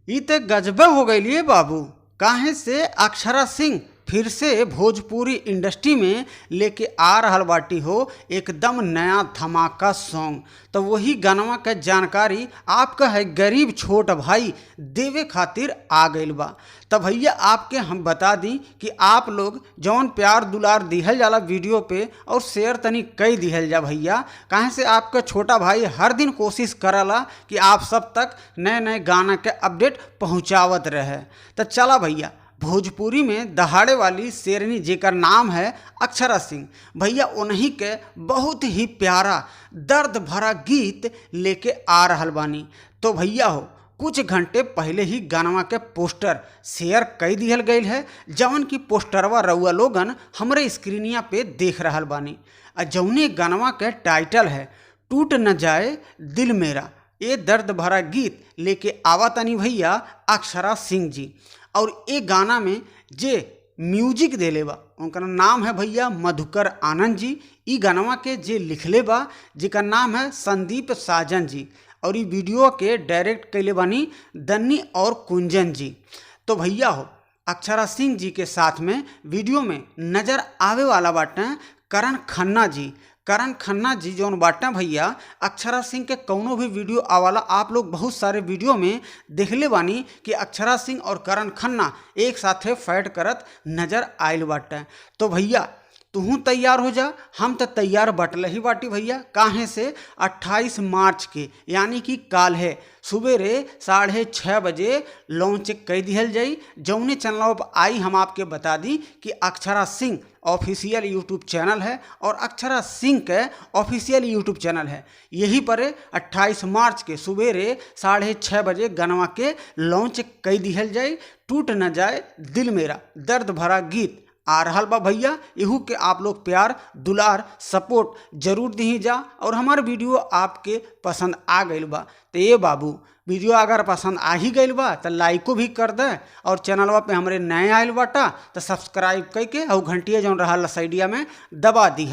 ई ते गजबे हो गइली बाबू। काहे से अक्षरा सिंह फिर से भोजपुरी इंडस्ट्री में लेके आ रहल बाटी हो एकदम नया धमाका सॉन्ग। तो वही गानवा के जानकारी आपका है गरीब छोट भाई देवे खातिर आ गइल बा। तो भैया आपके हम बता दी कि आप लोग जौन प्यार दुलार दिहल जाला वीडियो पे और शेयर तनी कई दिहल जा भैया, काहे से आपका छोटा भाई हर दिन कोशिश करला कि आप सब तक नए नए गाना के अपडेट पहुंचावत रहे। तो चला भैया, भोजपुरी में दहाड़े वाली शेरनी जेकर नाम है अक्षरा सिंह, भैया उन्हीं के बहुत ही प्यारा दर्द भरा गीत लेके आ रहल बानी। तो भैया हो कुछ घंटे पहले ही गानवा के पोस्टर शेयर कई दिहल गईल है, जवन की पोस्टरवा रउआ लोगन हमरे स्क्रीनिया पे देख रहल बानी। आ जौने गानवा के टाइटल है टूट न जाए दिल मेरा, ये दर्द भरा गीत लेके आवा तनी भैया अक्षरा सिंह जी। और ये गाना में जे म्यूजिक देले बा उनका नाम है भैया मधुकर आनंद जी। ई गानवा के जे लिखले बा जेकर नाम है संदीप साजन जी। और ई वीडियो के डायरेक्ट कैले बानी दन्नी और कुंजन जी। तो भैया हो अक्षरा सिंह जी के साथ में वीडियो में नज़र आवे वाला बाटे करण खन्ना जी। करण खन्ना जी जौन बाटे भैया अक्षरा सिंह के कौनो भी वीडियो आवाला आप लोग बहुत सारे वीडियो में देखले बानी कि अक्षरा सिंह और करण खन्ना एक साथे फाइट करत नज़र आयल बाटे। तो भैया तुहू तैयार हो जा, हम तो तैयार बटल ही बाटी भैया। काहे से 28 मार्च के यानी कि काल है सुबेरे 6:30 बजे लॉन्च कर दिहल जाई। जौने चैनल पर आई हम आपके बता दी कि Akshara Singh official YouTube channel है और अक्षरा सिंह के ऑफिशियल यूट्यूब चैनल है। यही पर 28 मार्च के सुबेरे 6:30 बजे गनवा के लॉन्च कर दिहल जाई। टूट न जाए दिल मेरा दर्द भरा गीत आ रहल बा भैया। इहू के आप लोग प्यार दुलार सपोर्ट जरूर दी जा। और हमार वीडियो आपके पसंद आ गइल बा तो ये बाबू वीडियो अगर पसंद आ ही गइल बा तो लाइको भी कर दे और चैनलवा पे हमरे नए आयल बाटा तो सब्सक्राइब करके और घंटिया जौन रहा साइडिया में दबा दी।